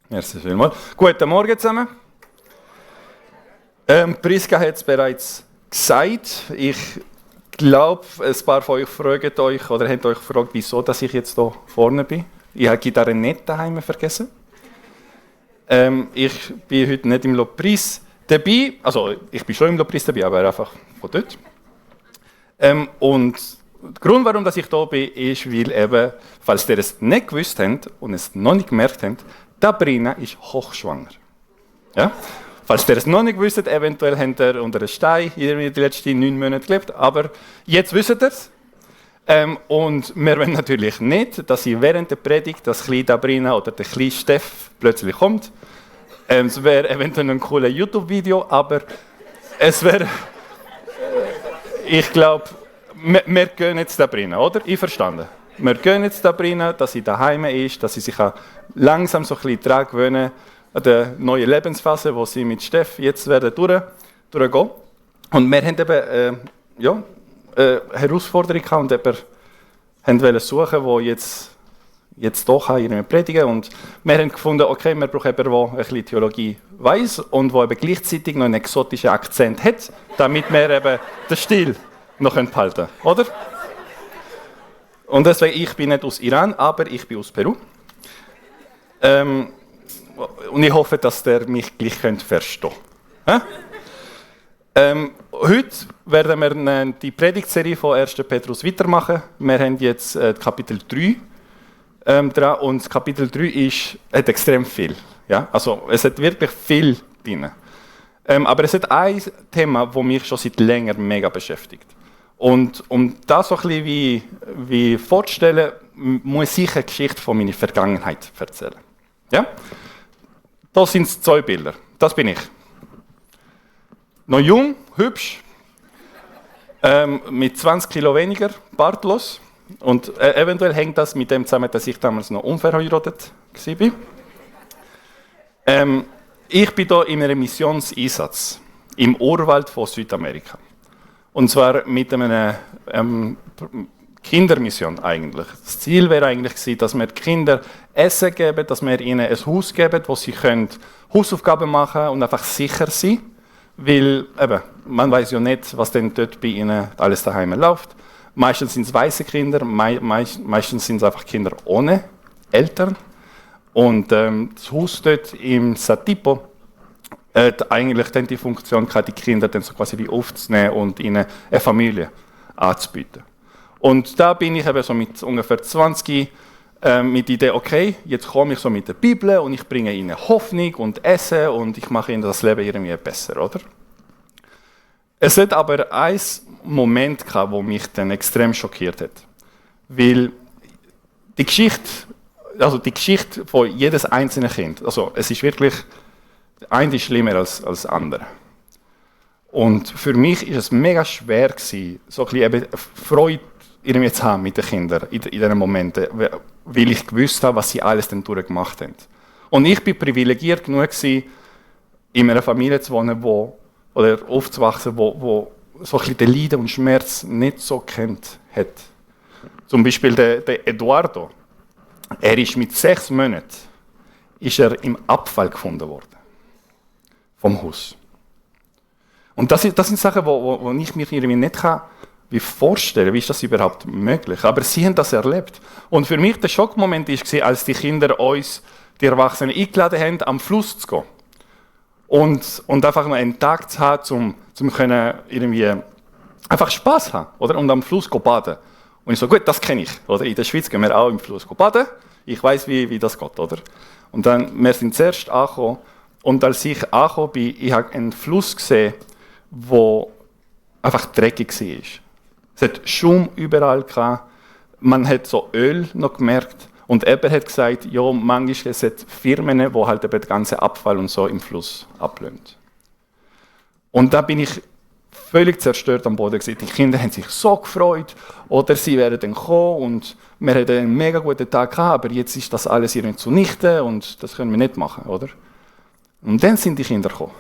Merci vielmals. Guten Morgen zusammen. Priska hat es bereits gesagt. Ich glaube, ein paar von euch fragen euch oder haben euch gefragt, wieso dass ich jetzt hier vorne bin. Ich habe die Gitarre nicht daheim vergessen. Ich bin heute nicht im Lobpreis dabei. Also, ich bin schon im Lobpreis dabei, aber einfach von dort. Und der Grund, warum dass ich hier bin, ist, weil eben, falls ihr es nicht gewusst habt und es noch nicht gemerkt habt, Sabrina ist hochschwanger. Ja? Falls ihr es noch nicht wisst, eventuell habt ihr unter einem Stein in den letzten 9 Monaten gelebt, aber jetzt wisst ihr es. Und wir wollen natürlich nicht, dass sie während der Predigt das kleine Sabrina oder der kleine Steff plötzlich kommt. Es wäre eventuell ein cooles YouTube-Video, aber es wäre, ich glaube, wir gehen jetzt Sabrina, oder? Einverstanden? Wir gehen jetzt Sabrina, dass sie daheim ist, dass sie sich langsam so ein bisschen daran gewöhnen an die neue Lebensphase, wo sie mit Steff jetzt werden durchgehen. Und wir haben eben Herausforderung gehabt und wollten suchen, wo jetzt doch ihre predigen. Und wir haben gefunden, okay, wir brauchen jemanden, der ein bisschen Theologie weiss und der eben gleichzeitig noch einen exotischen Akzent hat, damit wir eben den Stil noch behalten können, oder? Und deswegen, ich bin nicht aus Iran, aber ich bin aus Peru. Und ich hoffe, dass ihr mich gleich verstehen könnt. Heute werden wir die Predigtserie von 1. Petrus weitermachen. Wir haben jetzt Kapitel 3 dran und das Kapitel 3 hat extrem viel. Ja? Also, es hat wirklich viel drin. Aber es hat ein Thema, das mich schon seit längerem mega beschäftigt. Und um das so ein bisschen wie vorzustellen, muss ich eine Geschichte von meiner Vergangenheit erzählen. Ja? Das sind 2 Bilder. Das bin ich. Noch jung, hübsch, mit 20 Kilo weniger, bartlos. Und eventuell hängt das mit dem zusammen, dass ich damals noch unverheiratet war. Ich bin hier in einem Missionseinsatz im Urwald von Südamerika. Und zwar mit einer Kindermission eigentlich. Das Ziel wäre eigentlich gewesen, dass wir die Kinder Essen geben, dass wir ihnen ein Haus geben, wo sie Hausaufgaben machen können und einfach sicher sein. Weil eben, man weiß ja nicht, was denn dort bei ihnen alles daheim läuft. Meistens sind es weiße Kinder, meistens sind es einfach Kinder ohne Eltern. Und das Haus dort im Satipo hat eigentlich dann die Funktion gehabt, die Kinder dann so quasi wie aufzunehmen und ihnen eine Familie anzubieten. Und da bin ich eben so mit ungefähr 20 mit der Idee, okay, jetzt komme ich so mit der Bibel und ich bringe ihnen Hoffnung und Essen und ich mache ihnen das Leben irgendwie besser, oder? Es hat aber einen Moment gehabt, der mich dann extrem schockiert hat. Weil die Geschichte von jedes einzelnen Kind, also es ist wirklich, der eine ist schlimmer als das andere. Und für mich war es mega schwer gewesen, so ein bisschen eben Freude irgendwie zu haben mit den Kindern in diesen Momenten, weil ich gewusst habe, was sie alles denn durchgemacht haben. Und ich war privilegiert genug gewesen, in einer Familie zu wohnen, oder aufzuwachsen, wo so ein bisschen den Leiden und Schmerz nicht so kennt hat. Zum Beispiel der Eduardo. Er ist mit 6 Monaten im Abfall gefunden worden. Vom Haus. Und das sind Sachen, wo ich mir irgendwie nicht vorstellen kann, wie ist das überhaupt möglich. Aber sie haben das erlebt. Und für mich der Schockmoment war, als die Kinder uns, die Erwachsenen, eingeladen haben, am Fluss zu gehen. Und einfach noch einen Tag zu haben, um irgendwie einfach Spass haben, oder? Und am Fluss baden. Und ich so, gut, das kenne ich, oder? In der Schweiz gehen wir auch im Fluss baden. Ich weiß, wie das geht, oder? Und dann, wir sind zuerst angekommen. Und als ich angekommen bin, ich habe einen Fluss gesehen, der einfach dreckig war. Es hat Schaum überall gehabt. Man hat so Öl noch gemerkt. Und er hat gesagt, ja, manchmal es hat Firmen, die halt eben den ganzen Abfall und so im Fluss ablösen. Und da bin ich völlig zerstört am Boden gewesen. Die Kinder haben sich so gefreut, oder sie werden dann kommen und wir hatten einen mega guten Tag gehabt, aber jetzt ist das alles irgendwie zunichte und das können wir nicht machen, oder? Und dann sind die Kinder gekommen.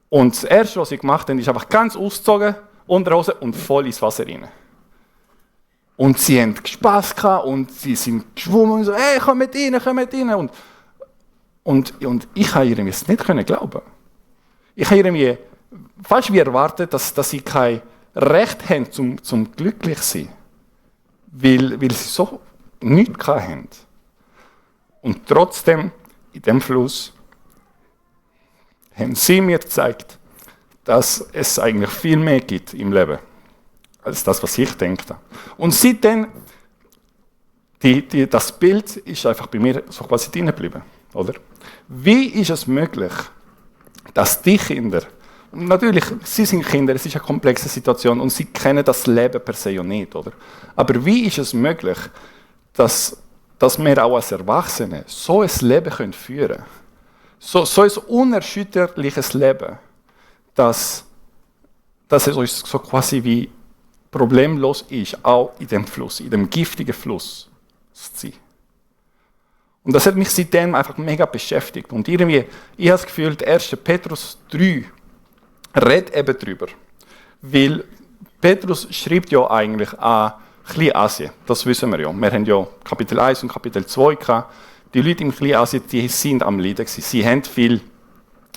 Und das Erste, was sie gemacht haben, ist einfach ganz ausgezogen, Unterhose und voll ins Wasser rein. Und sie haben Spass gehabt und sie sind geschwommen und so, hey, komm mit rein. Und Und ich habe irgendwie es nicht glauben. Ich habe irgendwie fast wie erwartet, dass sie kein Recht haben, zum glücklich zu sein. Weil sie so nichts hatten. Und trotzdem, in dem Fluss, haben sie mir gezeigt, dass es eigentlich viel mehr gibt im Leben, als das, was ich denke. Und seitdem, das Bild ist einfach bei mir so quasi drin geblieben, oder? Wie ist es möglich, dass die Kinder, und natürlich, sie sind Kinder, es ist eine komplexe Situation und sie kennen das Leben per se ja nicht, oder? Aber wie ist es möglich, dass wir auch als Erwachsene so ein Leben führen können? So ein unerschütterliches Leben, dass es uns so quasi wie problemlos ist, auch in dem Fluss, in dem giftigen Fluss zu sein. Und das hat mich seitdem einfach mega beschäftigt. Und irgendwie, ich habe das Gefühl, der 1. Petrus 3 redet eben darüber. Weil Petrus schreibt ja eigentlich an Kleinasien, das wissen wir ja. Wir haben ja Kapitel 1 und Kapitel 2 gehabt. Die Leute im Kleinasien, die sind am Leiden gewesen. Sie haben viel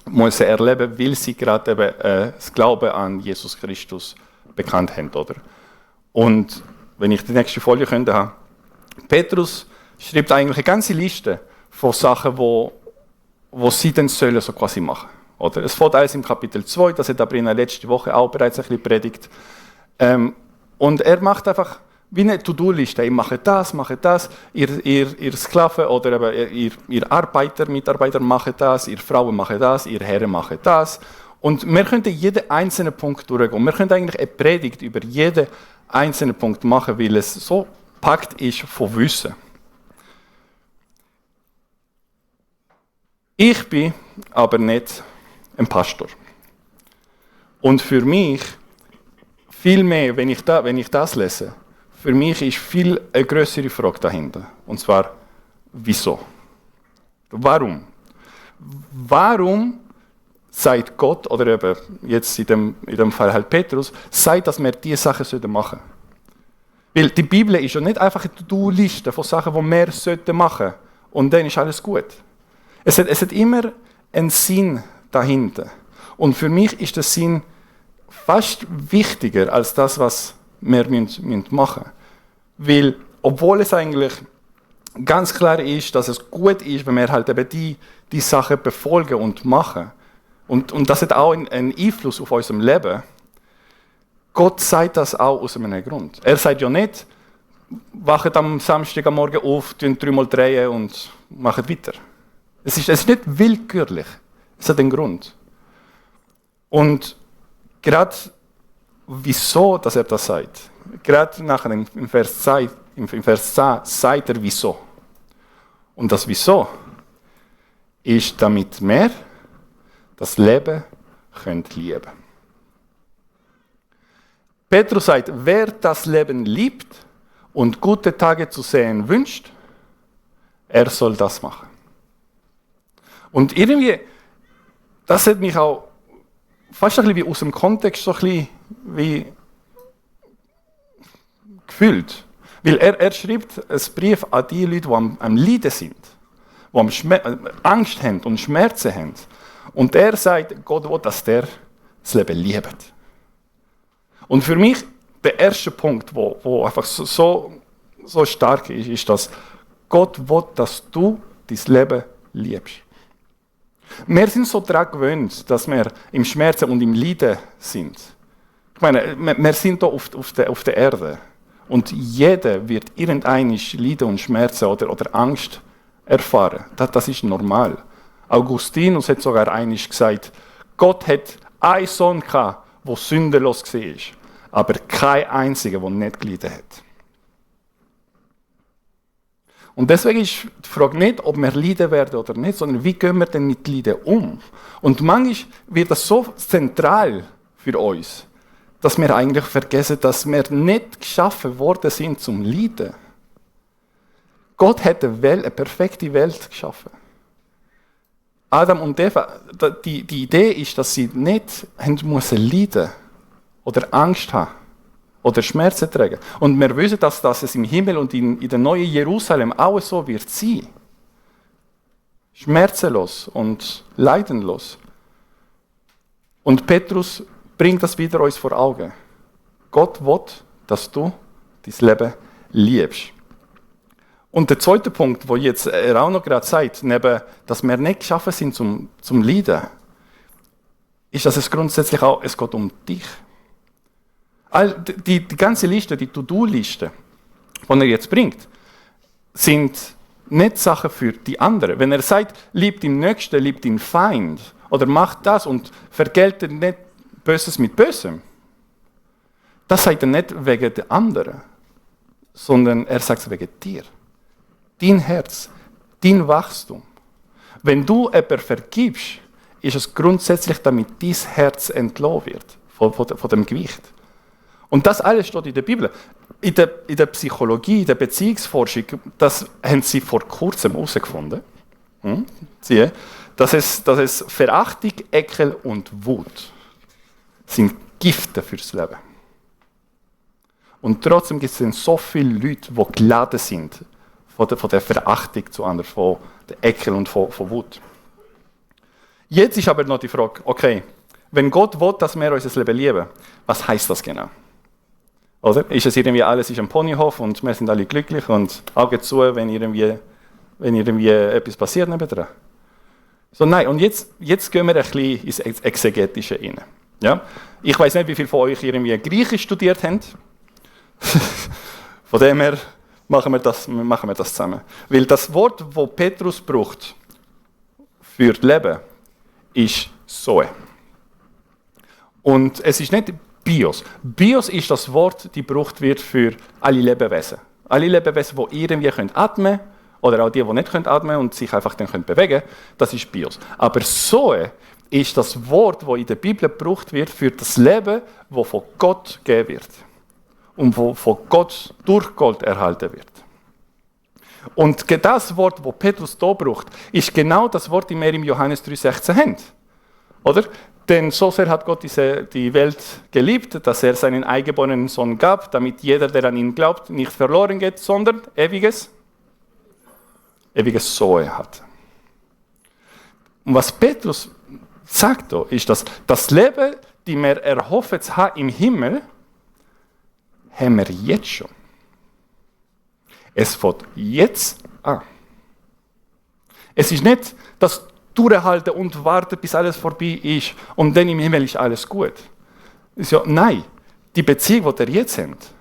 müssen erleben, weil sie gerade eben das Glauben an Jesus Christus bekannt haben, oder? Und wenn ich die nächste Folie könnte haben, Petrus schreibt eigentlich eine ganze Liste von Sachen, wo sie dann sollen so quasi machen. Oder? Es fängt alles im Kapitel 2, das hat aber in der letzten Woche auch bereits ein bisschen predigt. Und er macht einfach wie eine To-Do-Liste. Ich mache das, ihr Sklaven oder eben ihr Mitarbeiter machen das, ihr Frauen machen das, ihr Herren machen das. Und wir könnten jeden einzelnen Punkt durchgehen. Wir könnten eigentlich eine Predigt über jeden einzelnen Punkt machen, weil es so packt ist von Wissen. Ich bin aber nicht ein Pastor. Und für mich, viel mehr, wenn ich das lese, für mich ist viel eine größere Frage dahinter. Und zwar, wieso? Warum? Warum sagt Gott, oder eben jetzt in dem Fall halt Petrus, sagt, dass wir diese Sachen machen sollten? Weil die Bibel ist ja nicht einfach eine To-Do-Liste von Sachen, die wir machen sollten. Und dann ist alles gut. Es hat immer einen Sinn dahinter. Und für mich ist der Sinn fast wichtiger als das, was wir machen müssen. Weil, obwohl es eigentlich ganz klar ist, dass es gut ist, wenn wir halt eben die Sachen befolgen und machen. Und das hat auch einen Einfluss auf unser Leben. Gott sagt das auch aus einem Grund. Er sagt ja nicht, wacht am Samstag am Morgen auf, 3-mal drehen und macht weiter. Es ist nicht willkürlich. Es hat einen Grund. Und gerade wieso, dass er das sagt, gerade nachher im Vers 10 sagt er wieso. Und das Wieso ist, damit wir das Leben lieben können. Petrus sagt, wer das Leben liebt und gute Tage zu sehen wünscht, er soll das machen. Und irgendwie, das hat mich auch fast ein bisschen wie aus dem Kontext so ein bisschen wie gefühlt. Weil er schreibt einen Brief an die Leute, die am Leiden sind, die Angst haben und Schmerzen haben. Und er sagt, Gott will, dass der das Leben liebt. Und für mich, der erste Punkt, wo einfach so stark ist, dass Gott will, dass du dein Leben liebst. Wir sind so daran gewöhnt, dass wir im Schmerzen und im Leiden sind. Ich meine, wir sind hier auf der Erde. Und jeder wird irgendeinmal Leiden und Schmerzen oder Angst erfahren. Das ist normal. Augustinus hat sogar einmal gesagt, Gott hat einen Sohn gehabt, der sündenlos war, aber keinen einzigen, der nicht gelitten hat. Und deswegen ist die Frage nicht, ob wir leiden werden oder nicht, sondern wie gehen wir denn mit Leiden um? Und manchmal wird das so zentral für uns, dass wir eigentlich vergessen, dass wir nicht geschaffen worden sind zum Leiden. Gott hat eine perfekte Welt geschaffen. Adam und Eva, die Idee ist, dass sie nicht leiden mussten oder Angst haben oder Schmerzen tragen. Und wir wissen, dass es im Himmel und in der neuen Jerusalem auch so wird sein. schmerzenlos und leidenlos. Und Petrus bringt das wieder uns vor Augen. Gott will, dass du dein Leben liebst. Und der zweite Punkt, wo jetzt er auch noch gerade sagt, neben, dass wir nicht geschaffen sind zum Leiden, ist, dass es grundsätzlich auch, es geht um dich. Die ganze Liste, die To-Do-Liste, die er jetzt bringt, sind nicht Sachen für die anderen. Wenn er sagt, liebt den Nächsten, liebt den Feind, oder macht das und vergeltet nicht Böses mit Bösem, das sagt er nicht wegen der anderen, sondern er sagt es wegen dir. Dein Herz, dein Wachstum. Wenn du jemanden vergibst, ist es grundsätzlich, damit dein Herz entlassen wird von dem Gewicht. Und das alles steht in der Bibel. In der Psychologie, in der Beziehungsforschung, das haben sie vor kurzem herausgefunden, dass es Verachtung, Ekel und Wut sind Gifte fürs Leben. Und trotzdem gibt es so viele Leute, die geladen sind von der Verachtung zu anderen, von der Ekel und von Wut. Jetzt ist aber noch die Frage, okay, wenn Gott will, dass wir unser Leben lieben, was heisst das genau? Oder? Ist es irgendwie alles ist ein Ponyhof und wir sind alle glücklich und Augen zu, wenn irgendwie etwas passiert nebendran? So, nein, und jetzt gehen wir ein bisschen ins Exegetische rein. Ja? Ich weiß nicht, wie viele von euch irgendwie Griechisch studiert haben. Von dem her machen wir das zusammen. Weil das Wort, das Petrus braucht für Leben, ist Zoe. Und es ist nicht Bios. Bios ist das Wort, das gebraucht wird für alle Lebewesen. Alle Lebewesen, die irgendwie atmen können, oder auch die nicht atmen können und sich einfach dann bewegen können, das ist Bios. Aber Zoe ist das Wort, das in der Bibel gebraucht wird für das Leben, das von Gott gegeben wird. Und wo von Gott durch Gott erhalten wird. Und das Wort, das Petrus hier braucht, ist genau das Wort, das wir im Johannes 3,16 haben. Oder? Denn so sehr hat Gott die Welt geliebt, dass er seinen eingeborenen Sohn gab, damit jeder, der an ihn glaubt, nicht verloren geht, sondern ewiges Zoe hat. Und was Petrus sagt hier, ist, dass das Leben, das wir erhoffen zu haben im Himmel, haben wir jetzt schon. Es fängt jetzt an. Es ist nicht das Durchhalten und Warten, bis alles vorbei ist und dann im Himmel ist alles gut. Nein, die Beziehung, die ihr jetzt habt,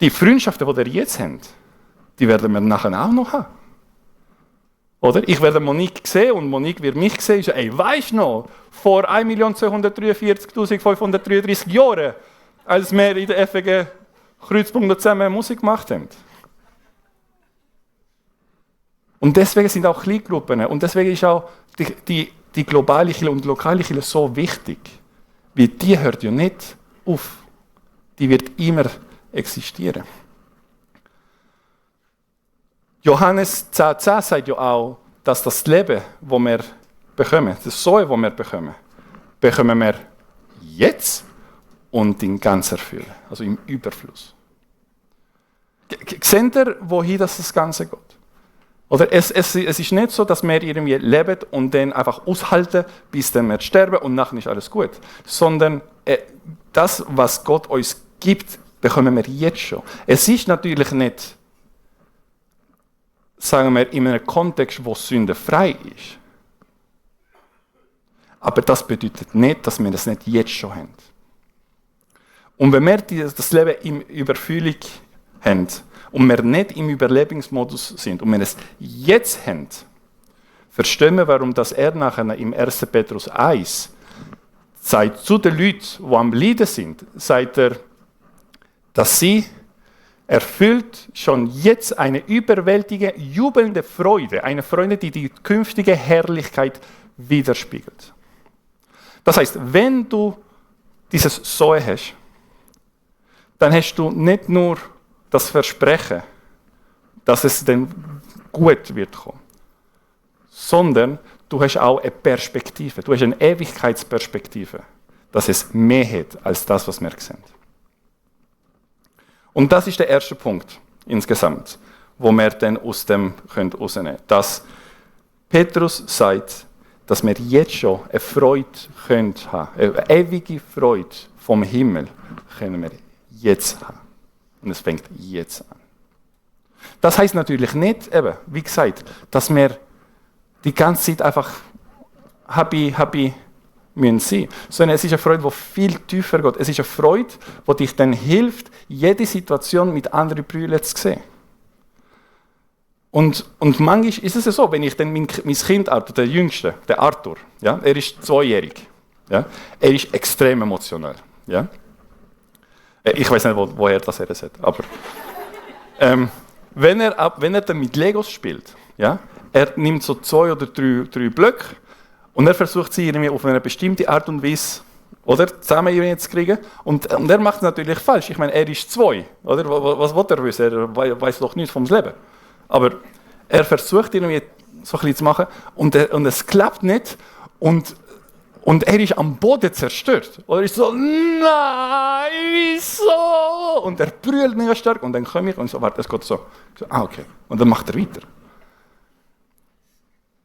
die Freundschaften, die ihr jetzt habt, die werden wir nachher auch noch haben. Oder? Ich werde Monique sehen und Monique wird mich sehen. Ey, weisst du noch, vor 1.243.533 Jahren, als wir in der FG Kreuzpunkt zusammen Musik gemacht haben. Und deswegen sind auch Kleingruppen und deswegen ist auch die globale Kirche und die lokale Kirche so wichtig. Weil die hört ja nicht auf. Die wird immer existieren. Johannes 10,10 sagt ja auch, dass das Leben, das wir bekommen, das Zoe, das wir bekommen wir jetzt und in ganzer Fülle, also im Überfluss. Seht ihr, wohin das Ganze geht? Oder es ist nicht so, dass wir irgendwie leben und dann einfach aushalten, bis dann wir sterben und nachher ist alles gut. Sondern das, was Gott uns gibt, bekommen wir jetzt schon. Es ist natürlich nicht, sagen wir, in einem Kontext, wo Sünde frei ist. Aber das bedeutet nicht, dass wir das nicht jetzt schon haben. Und wenn wir das Leben in Überfüllung haben und wir nicht im Überlebensmodus sind und wir es jetzt haben, verstehen wir, warum das er nachher im 1. Petrus 1 sagt zu den Leuten, die am Leiden sind, sagt er, dass sie erfüllt schon jetzt eine überwältigende, jubelnde Freude, eine Freude, die die künftige Herrlichkeit widerspiegelt. Das heißt, wenn du dieses Zoe hast, dann hast du nicht nur das Versprechen, dass es dann gut wird kommen, sondern du hast auch eine Perspektive, du hast eine Ewigkeitsperspektive, dass es mehr hat als das, was wir sehen. Und das ist der erste Punkt insgesamt, wo wir dann aus dem rausnehmen können. Dass Petrus sagt, dass wir jetzt schon eine Freude haben können. Eine ewige Freude vom Himmel können wir jetzt haben. Und es fängt jetzt an. Das heisst natürlich nicht, eben, wie gesagt, dass wir die ganze Zeit einfach happy müssen sein, sondern es ist eine Freude, die viel tiefer geht. Es ist eine Freude, die dich dann hilft, jede Situation mit anderen Brüllen zu sehen. Und manchmal ist es ja so, wenn ich dann mein Kind, der Jüngste, der Arthur, ja, er ist 2-jährig, ja, er ist extrem emotional. Ja. Ich weiß nicht, woher das er sagt, aber wenn er dann mit Legos spielt, ja, er nimmt so 2 oder 3 Blöcke und er versucht sie irgendwie auf eine bestimmte Art und Weise zusammen zu kriegen. Und er macht es natürlich falsch. Ich meine, er ist 2. Oder? Was will er wissen? Er weiß doch nichts vom Leben. Aber er versucht irgendwie so ein bisschen zu machen und es klappt nicht. Und er ist am Boden zerstört. Oder ist so, nein, wieso? Und er brüllt mega stark. Und dann komme ich und so, warte, es geht so. Okay. Und dann macht er weiter.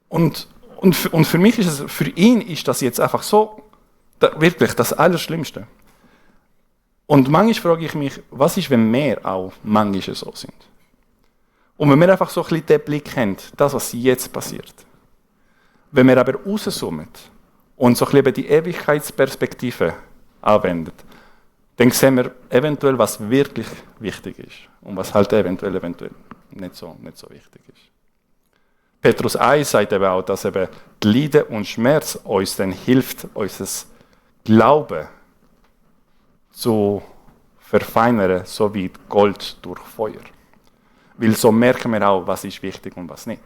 Und für mich ist es, für ihn ist das jetzt einfach so, wirklich das Allerschlimmste. Und manchmal frage ich mich, was ist, wenn wir auch manchmal so sind? Und wenn wir einfach so ein bisschen den Blick haben, das, was jetzt passiert. Wenn wir aber rauszoomen und so ein bisschen die Ewigkeitsperspektive anwenden, dann sehen wir eventuell, was wirklich wichtig ist und was halt eventuell nicht so wichtig ist. Petrus 1 sagt eben auch, dass eben die Leiden und Schmerz uns dann hilft, unser Glauben zu verfeinern, so wie Gold durch Feuer. Weil so merken wir auch, was ist wichtig und was nicht.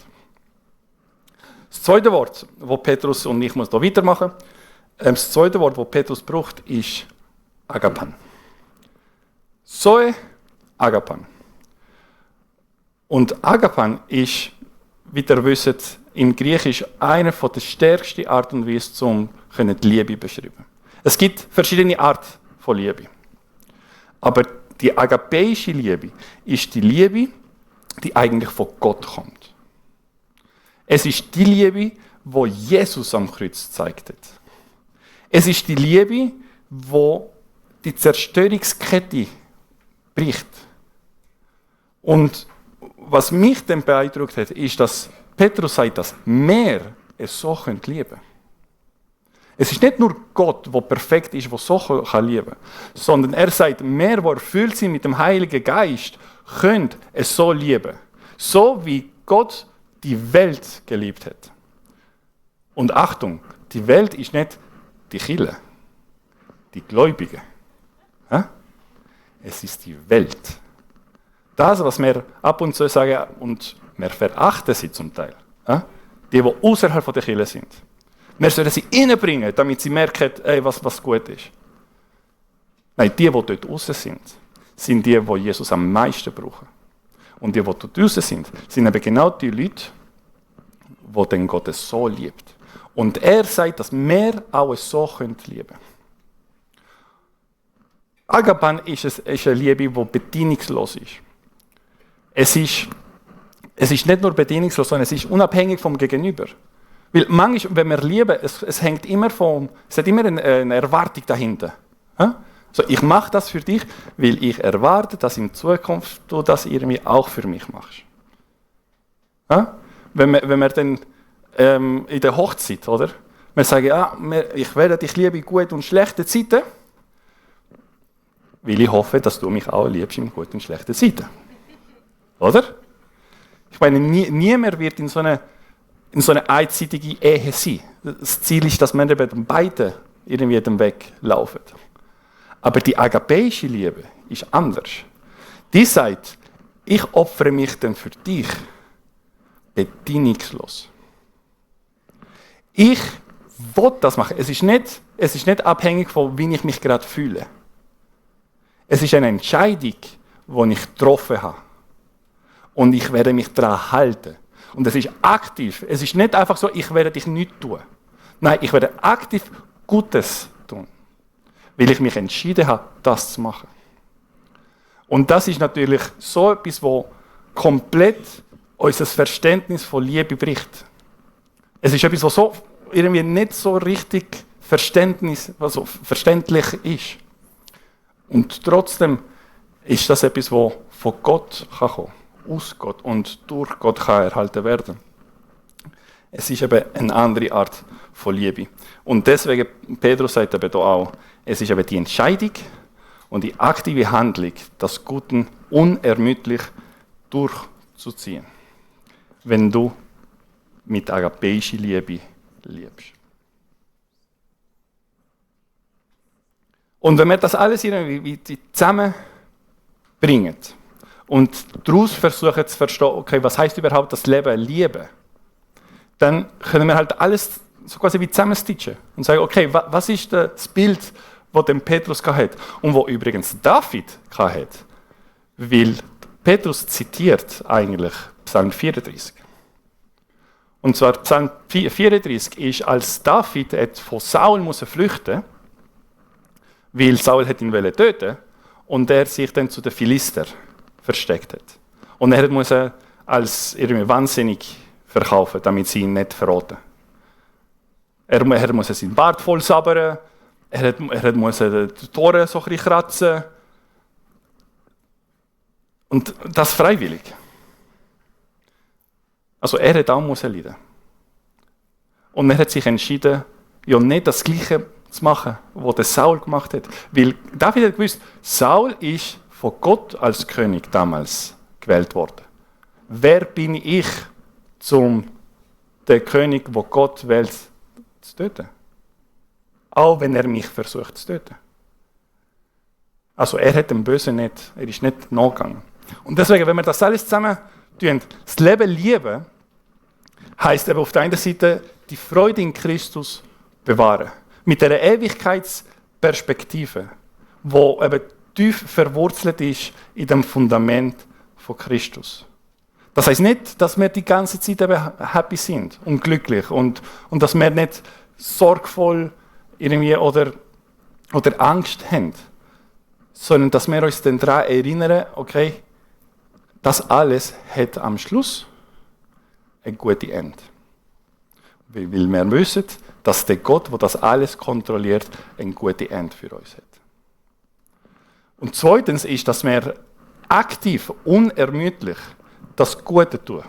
Das zweite Wort, das Petrus, und ich muss da weitermachen, das zweite Wort, das Petrus braucht, ist Agapan. Zoe, Agapan. Und Agapan ist, wie ihr wisst, im Griechisch eine der stärksten Arten und Weisen, um die Liebe zu beschreiben. Es gibt verschiedene Arten von Liebe. Aber die agapeische Liebe ist die Liebe, die eigentlich von Gott kommt. Es ist die Liebe, die Jesus am Kreuz gezeigt hat. Es ist die Liebe, die die Zerstörungskette bricht. Und was mich dann beeindruckt hat, ist, dass Petrus sagt, dass wir es so lieben können. Es ist nicht nur Gott, der perfekt ist, der so lieben kann, sondern er sagt, wir, die erfüllt sind mit dem Heiligen Geist, können es so lieben. So wie Gott die Welt geliebt hat. Und Achtung, die Welt ist nicht die Kirche, die Gläubigen. Es ist die Welt. Das, was wir ab und zu sagen, und wir verachten sie zum Teil. Die außerhalb der Kirche sind. Wir sollen sie reinbringen, damit sie merken, was gut ist. Nein, die dort draußen sind die Jesus am meisten brauchen. Und die dort draußen sind eben genau die Leute, die den Gott so liebt. Und er sagt, dass wir auch so lieben können. Agapan ist eine Liebe, die bedingungslos ist. Es ist nicht nur bedingungslos, sondern es ist unabhängig vom Gegenüber. Weil manchmal, wenn wir lieben, es hat immer eine Erwartung dahinter. So, ich mache das für dich, weil ich erwarte, dass in Zukunft du das irgendwie auch für mich machst. Wenn wir dann in der Hochzeit, oder? Wir sagen, ich werde dich lieben in guten und schlechten Zeiten, weil ich hoffe, dass du mich auch liebst in guten und schlechten Zeiten. Oder? Ich meine, niemand wird in so eine einseitige Ehe sein. Das Ziel ist, dass wir eben beide irgendwie den Weg laufen. Aber die agapeische Liebe ist anders. Die sagt, ich opfere mich dann für dich bedingungslos. Ich will das machen. Es ist nicht abhängig von, wie ich mich gerade fühle. Es ist eine Entscheidung, die ich getroffen habe. Und ich werde mich daran halten. Und es ist aktiv. Es ist nicht einfach so, ich werde dich nichts tun. Nein, ich werde aktiv Gutes tun. Weil ich mich entschieden habe, das zu machen. Und das ist natürlich so etwas, wo komplett unser Verständnis von Liebe bricht. Es ist etwas, was so irgendwie nicht so richtig verständlich ist. Und trotzdem ist das etwas, was von Gott kann kommen, aus Gott und durch Gott kann erhalten werden. Es ist eben eine andere Art von Liebe. Und deswegen, Petrus sagt eben hier auch, es ist eben die Entscheidung und die aktive Handlung, das Gute unermüdlich durchzuziehen. Wenn du mit agapeischer Liebe liebst. Und wenn wir das alles irgendwie zusammenbringen und daraus versuchen zu verstehen, okay, was heißt überhaupt das Leben lieben, dann können wir halt alles so quasi wie zusammenstitchen und sagen, okay, was ist das Bild, das dem Petrus hat und wo übrigens David hat, weil Petrus zitiert eigentlich Psalm 34. Und zwar Psalm 34 ist, als David von Saul flüchten musste, weil Saul ihn töten und er sich dann zu den Philister versteckt hat. Und er musste als irgendwie wahnsinnig verkaufen, damit sie ihn nicht verraten. Er musste seinen Bart voll sabbern, er musste die Tore so ein bisschen kratzen. Und das freiwillig. Also er hat auch leiden. Und er hat sich entschieden, ja nicht das Gleiche zu machen, was der Saul gemacht hat. Weil David hat gewusst, Saul ist von Gott als König damals gewählt worden. Wer bin ich, um den König, wo Gott wählt, zu töten? Auch wenn er mich versucht zu töten. Also er hat dem Bösen nicht, er ist nicht nachgegangen. Und deswegen, wenn wir das alles zusammen tun, das Leben lieben, heisst eben auf der einen Seite die Freude in Christus bewahren. Mit einer Ewigkeitsperspektive, die eben tief verwurzelt ist in dem Fundament von Christus. Das heisst nicht, dass wir die ganze Zeit eben happy sind und glücklich und dass wir nicht sorgvoll irgendwie oder Angst haben, sondern dass wir uns dann daran erinnern, okay, das alles hat am Schluss ein gutes Ende. Weil wir wissen, dass der Gott, der das alles kontrolliert, ein gutes Ende für uns hat. Und zweitens ist, dass wir aktiv, unermüdlich das Gute tun.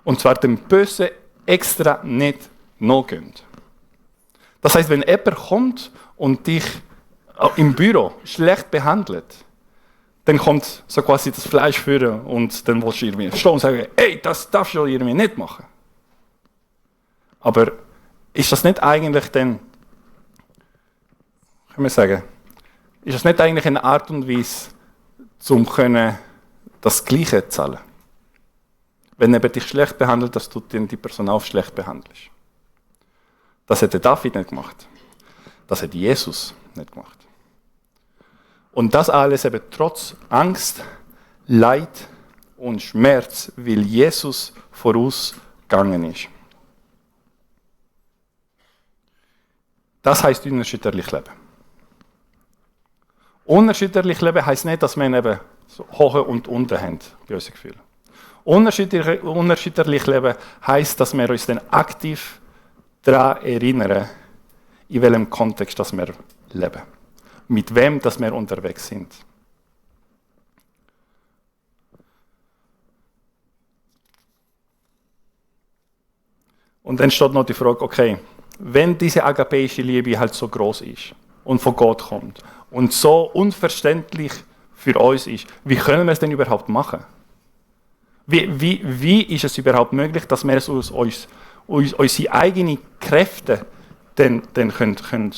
Und zwar dem Bösen extra nicht nachgehen. Das heisst, wenn jemand kommt und dich im Büro schlecht behandelt, dann kommt so quasi das Fleisch führen und dann willst du irgendwie stehen und sagen, ey, das darfst du irgendwie nicht machen. Aber ist das nicht eigentlich dann, kann man sagen, ist das nicht eigentlich eine Art und Weise, um das Gleiche zu zahlen? Wenn er dich schlecht behandelt, dass du die Person auch schlecht behandelst. Das hat der David nicht gemacht. Das hat Jesus nicht gemacht. Und das alles eben trotz Angst, Leid und Schmerz, weil Jesus vorausgegangen ist. Das heisst unerschütterlich leben. Unerschütterlich leben heisst nicht, dass wir eben so hoch und unten haben, bei unseren Gefühlen. Unerschütterlich leben heisst, dass wir uns dann aktiv daran erinnern, in welchem Kontext dass wir leben. Mit wem dass wir unterwegs sind. Und dann steht noch die Frage, okay, wenn diese agapeische Liebe halt so groß ist und von Gott kommt und so unverständlich für uns ist, wie können wir es denn überhaupt machen? Wie ist es überhaupt möglich, dass wir es aus unsere eigenen Kräfte dann können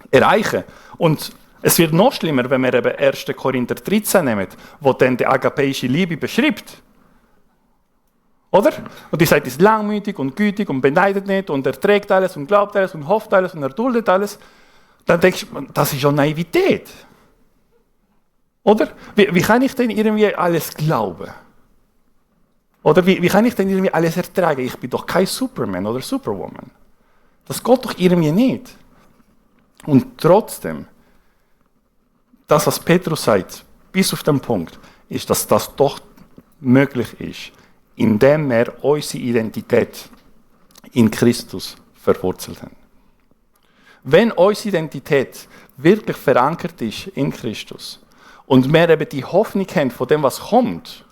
erreichen? Und es wird noch schlimmer, wenn wir eben 1. Korinther 13 nehmen, wo dann die agapeische Liebe beschreibt. Oder? Und die sagt, ist langmütig und gütig und beneidet nicht und erträgt alles und glaubt alles und hofft alles und erduldet alles. Dann denkst du, das ist ja Naivität. Oder? Wie kann ich denn irgendwie alles glauben? Oder wie kann ich denn irgendwie alles ertragen? Ich bin doch kein Superman oder Superwoman. Das geht doch irgendwie nicht. Und trotzdem, das, was Petrus sagt, bis auf den Punkt, ist, dass das doch möglich ist, indem wir unsere Identität in Christus verwurzelt haben. Wenn unsere Identität wirklich verankert ist in Christus und wir eben die Hoffnung haben von dem, was kommt,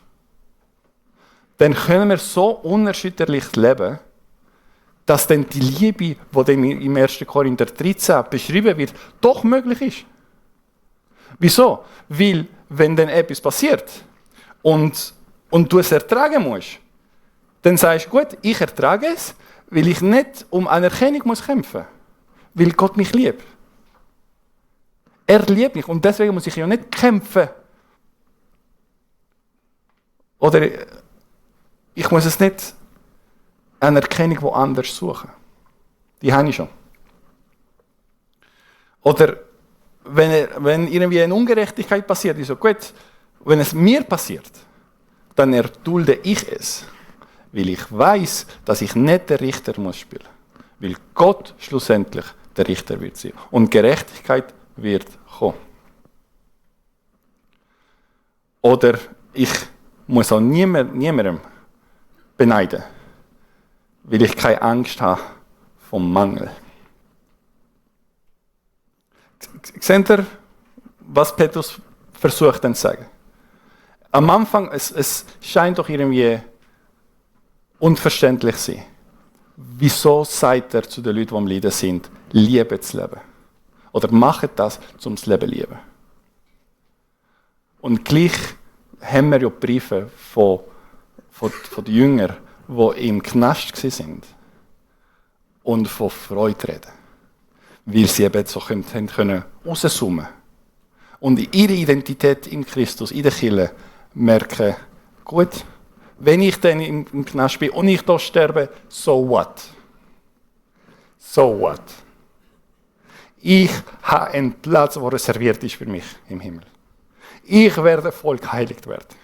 dann können wir so unerschütterlich leben, dass dann die Liebe, die dann im 1. Korinther 13 beschrieben wird, doch möglich ist. Wieso? Weil, wenn dann etwas passiert und du es ertragen musst, dann sagst du, gut, ich ertrage es, weil ich nicht um Anerkennung muss kämpfen muss, weil Gott mich liebt. Er liebt mich und deswegen muss ich ja nicht kämpfen. Oder ich muss es nicht Anerkennung woanders suchen. Die habe ich schon. Oder wenn irgendwie eine Ungerechtigkeit passiert, ist so gut, wenn es mir passiert, dann erdulde ich es, weil ich weiß, dass ich nicht der Richter muss spielen, weil Gott schlussendlich der Richter wird sein und Gerechtigkeit wird kommen. Oder ich muss auch niemandem beneiden, weil ich keine Angst habe vom Mangel. Seht ihr, was Petrus versucht dann zu sagen? Am Anfang, es scheint doch irgendwie unverständlich zu sein. Wieso sagt er zu den Leuten, die am Leiden sind, liebe das Leben? Oder macht das, um das Leben zu lieben? Und gleich haben wir ja Briefe von den Jüngern, die im Knast waren und von Freude reden. Weil sie eben so können rauszoomen und in ihre Identität in Christus, in der Kirche, merken, gut, wenn ich dann im Knast bin und ich da sterbe, so what? So what? Ich habe einen Platz, der reserviert ist für mich im Himmel. Ich werde voll geheiligt werden.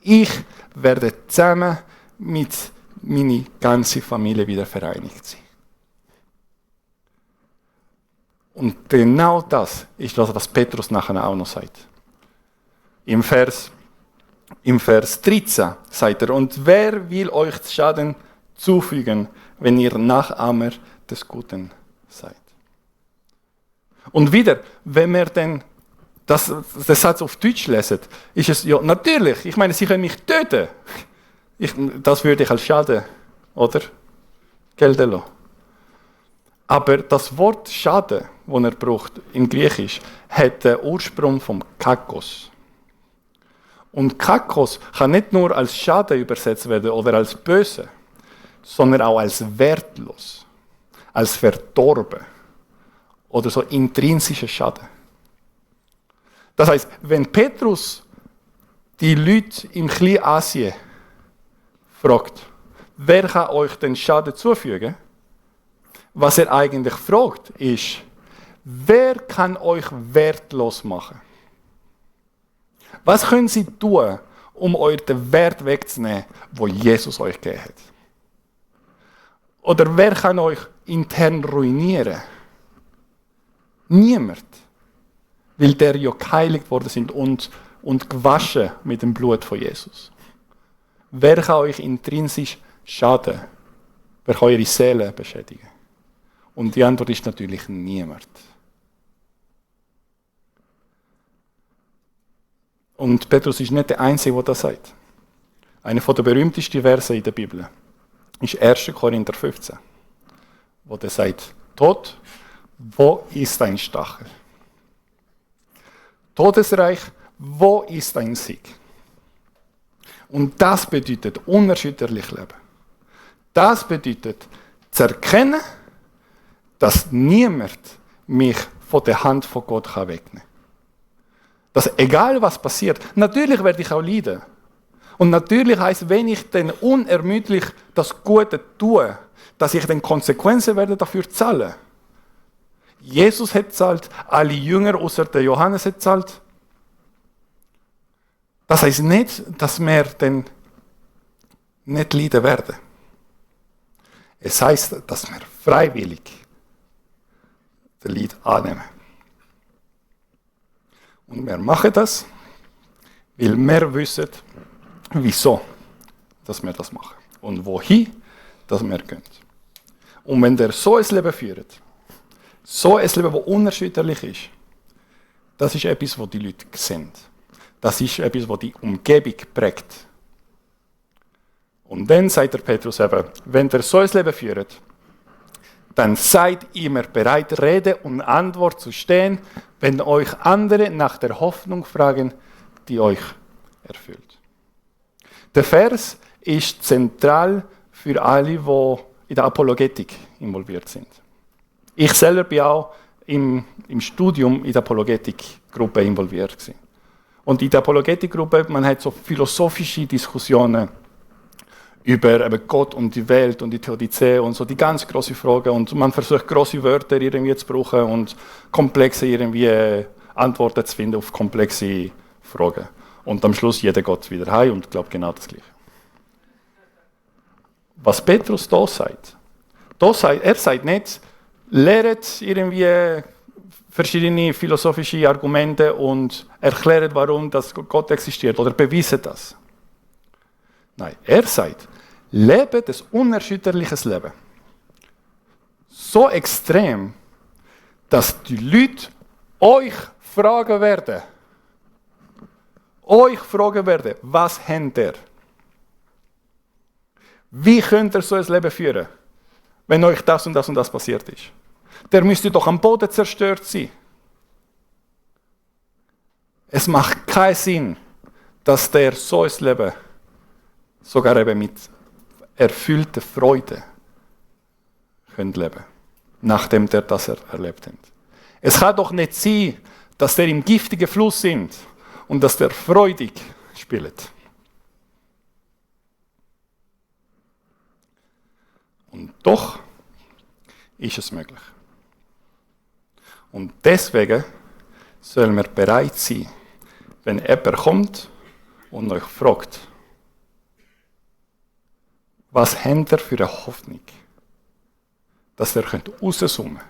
Ich werde zusammen mit meiner ganzen Familie wieder vereinigt sein. Und genau das ist das, was Petrus nachher auch noch sagt. Im Vers 13 sagt er, und wer will euch Schaden zufügen, wenn ihr Nachahmer des Guten seid? Und wieder, wenn wir den Satz auf Deutsch lesen, ist es ja natürlich, ich meine, sie können mich töten. Das würde ich als Schaden, oder? Gelten lassen. Aber das Wort Schaden, das er braucht in Griechisch, hat den Ursprung vom Kakos. Und Kakos kann nicht nur als Schaden übersetzt werden oder als böse, sondern auch als wertlos, als verdorben oder so intrinsischer Schaden. Das heißt, wenn Petrus die Leute im Kleinasien fragt, wer kann euch den Schaden zufügen? Was er eigentlich fragt, ist, wer kann euch wertlos machen? Was können sie tun, um euch den Wert wegzunehmen, wo Jesus euch gegeben hat? Oder wer kann euch intern ruinieren? Niemand. Weil der ja geheiligt worden sind und gewaschen mit dem Blut von Jesus. Wer kann euch intrinsisch schaden? Wer kann eure Seele beschädigen? Und die Antwort ist natürlich niemand. Und Petrus ist nicht der Einzige, der das sagt. Einer der berühmtesten Verse in der Bibel ist 1. Korinther 15, wo der sagt, Tod, wo ist dein Stachel? Todesreich, wo ist dein Sieg? Und das bedeutet unerschütterlich leben. Das bedeutet zu erkennen, dass niemand mich von der Hand von Gott wegnehmen kann. Dass egal was passiert, natürlich werde ich auch leiden. Und natürlich heisst, wenn ich dann unermüdlich das Gute tue, dass ich dann Konsequenzen werde dafür zahlen. Jesus hat gezahlt, alle Jünger außer der Johannes hat gezahlt. Das heisst nicht, dass wir dann nicht leiden werden. Es heisst, dass wir freiwillig den Leid annehmen. Und wir machen das, weil wir wissen, wieso dass wir das machen und wohin dass wir gehen. Und wenn ihr so ein Leben führt, so ein Leben, das unerschütterlich ist, das ist etwas, was die Leute sehen. Das ist etwas, was die Umgebung prägt. Und dann sagt der Petrus eben, wenn ihr so ein Leben führt, dann seid immer bereit, Rede und Antwort zu stehen, wenn euch andere nach der Hoffnung fragen, die euch erfüllt. Der Vers ist zentral für alle, die in der Apologetik involviert sind. Ich selber bin auch im Studium in der Apologetikgruppe involviert gewesen. Und in der Apologetikgruppe, man hat so philosophische Diskussionen über eben Gott und die Welt und die Theodizee und so die ganz große Fragen. Und man versucht große Wörter irgendwie zu brauchen und komplexe irgendwie Antworten zu finden auf komplexe Fragen. Und am Schluss jeder geht wieder heim und glaubt genau das Gleiche. Was Petrus da sagt, er sagt nicht, lehrt irgendwie verschiedene philosophische Argumente und erklärt, warum das Gott existiert oder beweist das. Nein, er sagt, lebe das unerschütterliches Leben. So extrem, dass die Leute euch fragen werden. Was habt ihr? Wie könnt ihr so ein Leben führen, wenn euch das und das und das passiert ist? Der müsste doch am Boden zerstört sein. Es macht keinen Sinn, dass der so ein Leben sogar eben mit erfüllter Freude könnt leben, nachdem der das erlebt hat. Es kann doch nicht sein, dass der im giftigen Fluss sind und dass der freudig spielt. Und doch ist es möglich. Und deswegen sollen wir bereit sein, wenn jemand kommt und euch fragt, was habt ihr für eine Hoffnung, dass ihr rauszoomen könnt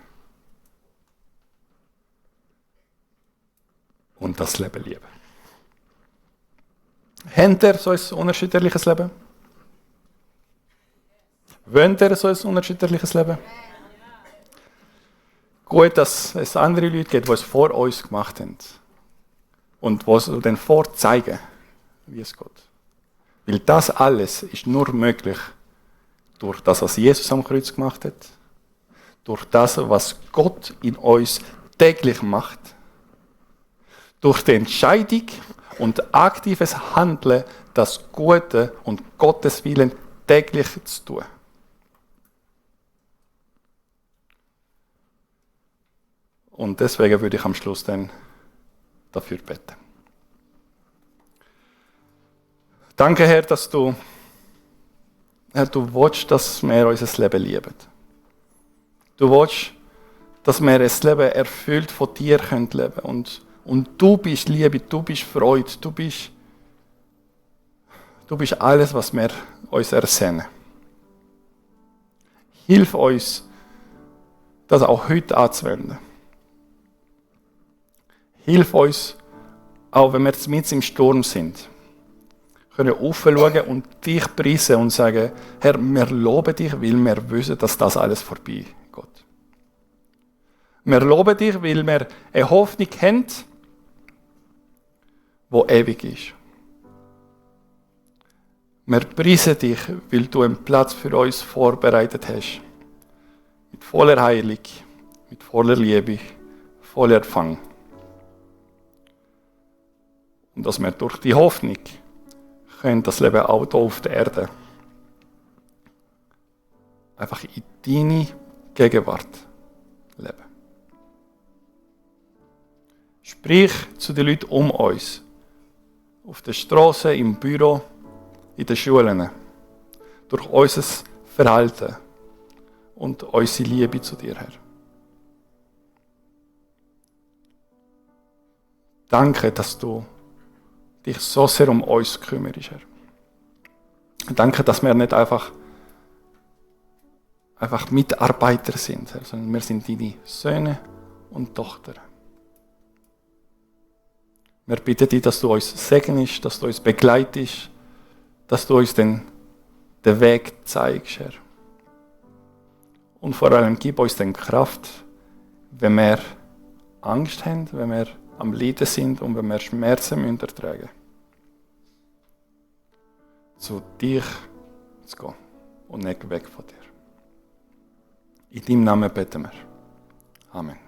und das Leben lieben. Habt ihr so ein unerschütterliches Leben? Wollt ihr so ein unerschütterliches Leben? Gut, dass es andere Leute gibt, die es vor uns gemacht haben. Und die es dann vorzeigen, wie es geht. Weil das alles ist nur möglich durch das, was Jesus am Kreuz gemacht hat. Durch das, was Gott in uns täglich macht. Durch die Entscheidung und aktives Handeln, das Gute und Gottes Willen täglich zu tun. Und deswegen würde ich am Schluss dann dafür beten. Danke, Herr, dass du willst, dass wir unser Leben lieben. Du willst, dass wir ein Leben erfüllt von dir leben können. Und du bist Liebe, du bist Freude, du bist alles, was wir uns ersehnen. Hilf uns, das auch heute anzuwenden. Hilf uns, auch wenn wir mitten im Sturm sind, können aufschauen und dich preisen und sagen, Herr, wir loben dich, weil wir wissen, dass das alles vorbei geht. Wir loben dich, weil wir eine Hoffnung haben, die ewig ist. Wir preisen dich, weil du einen Platz für uns vorbereitet hast. Mit voller Heilung, mit voller Liebe, voller Empfang. Und dass wir durch die Hoffnung können das Leben auch hier auf der Erde einfach in deine Gegenwart leben. Sprich zu den Leuten um uns, auf der Straße, im Büro, in den Schulen, durch unser Verhalten und unsere Liebe zu dir, Herr. Danke, dass du dich so sehr um uns kümmerst, Herr. Danke, dass wir nicht einfach Mitarbeiter sind, Herr, sondern wir sind deine Söhne und Tochter. Wir bitten dich, dass du uns segnest, dass du uns begleitest dass du uns den Weg zeigst, Herr. Und vor allem gib uns dann Kraft, wenn wir Angst haben, wenn wir am Leiden sind und wenn wir Schmerzen ertragen müssen. Zu dir zu gehen und nicht weg von dir. In deinem Namen beten wir. Amen.